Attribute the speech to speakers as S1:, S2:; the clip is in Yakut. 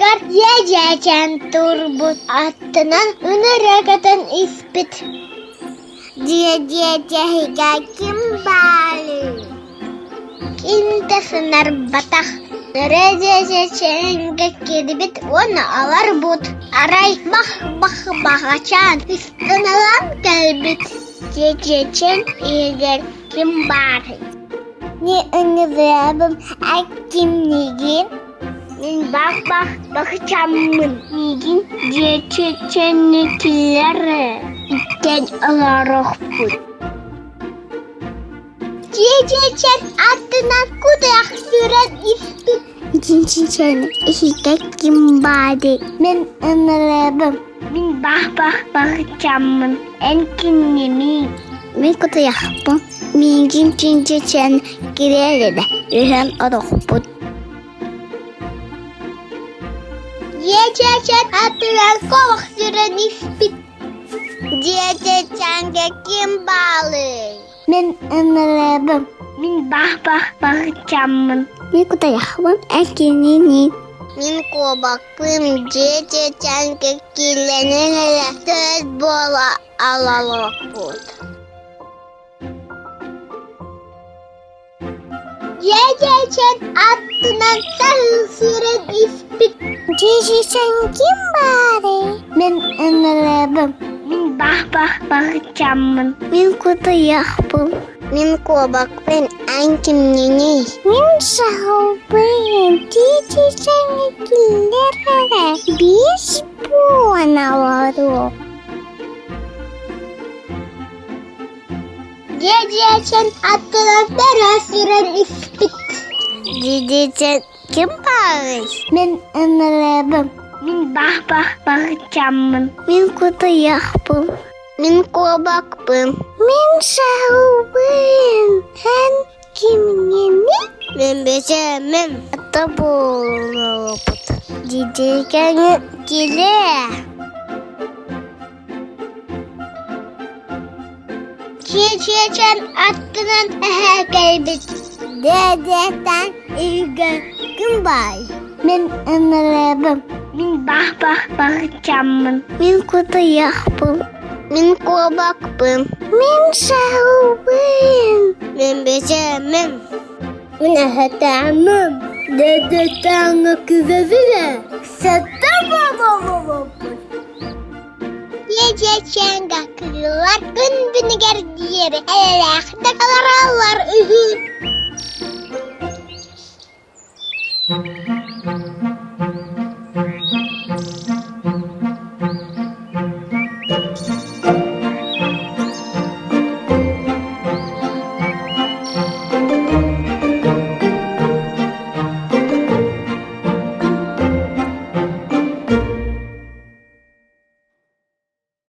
S1: аттыгар дьиэ-дьээчээн турбут, аттынан ынырыа көтөн испит. Дьиэ-дьиэчэһигэ ким баарый? Ким да саҥарбатах. Нөрүө дьиэчэчэҥҥэ киирбит уонна олорбут. Арай бах-бах баҕачаан ыстаналаан кэлбит. Дьиэчэчэҥ иһигэр ким баарый? Не ыҥырыабым, а кимнигин? Мин бах-бах бахчаммын. Миигин дьиэчэчэҥҥитилэр иттэн олоруохпут. Дьиэчэчэн аттынан кутуйах сүүрэн испит. Дьиэчэчэн иһитэ ким баарый? Мин ыҥырыабым. Мин бах-бах бахчаммын. Эн кинимий? Мин кутуйахпын. Миигин чинчичэн кириэр эрэ, үһүөн орохпут. Дьиэчэчэн аттыгар куобах сүүрэн испит. Дьиэчэчэнгэ ким баалый? Мин ыҥырыабын. Мин бах-бах бахчаммын. Мин кутуйахпын, эн кининий? Мин куобахпын дьиэчэчэнгэ киилэнэн эрэ төрт буола алалоппут. Дьиэчэчэн аттынан саһыл сүүрэн испит. Дьиэчэчэн ким баарый? Мин ыҥырыабын. Мин бах-бах бахчаммын. Мин кутуйахпын. Мин куобахпын, эн кимниний? Мин саһылбын. Дьиэчэчэҥҥэ киллэр эрэ. Биэс буолан олоруох. Дьиэдьиэчэн аттынан бөрө сүүрэн испит. Дьиэдьиэчэн ким баарый? Мин ыҥырыабын. Мин бах-бах бахчаммын. Мин кутуйахпын. Мин куобахпын. Мин саһылбын. Эн кимҥиний? Мин бэчээммин. Ата буолуохпут. Дьиэдьиэкэҥ килээ. Чиэчиэчэн аттынан эһээ кэлбит. Дээдиэтэн иһигэр ким баай? Мин ыҥырыабын. Мин бах-бах бахчаммын. Мин кутуйахпын. Мин куобахпын. Мин саһылбын. Мин бэчээммин. Мин эһэтээммин. Дээдиэтээҥҥэ күбэбин ээ. Сэттэ буолуохпут. Дьиэчэчэҥҥэ кыыллар күн күнүгэр диэри эрэлээхтик олороллор үһү.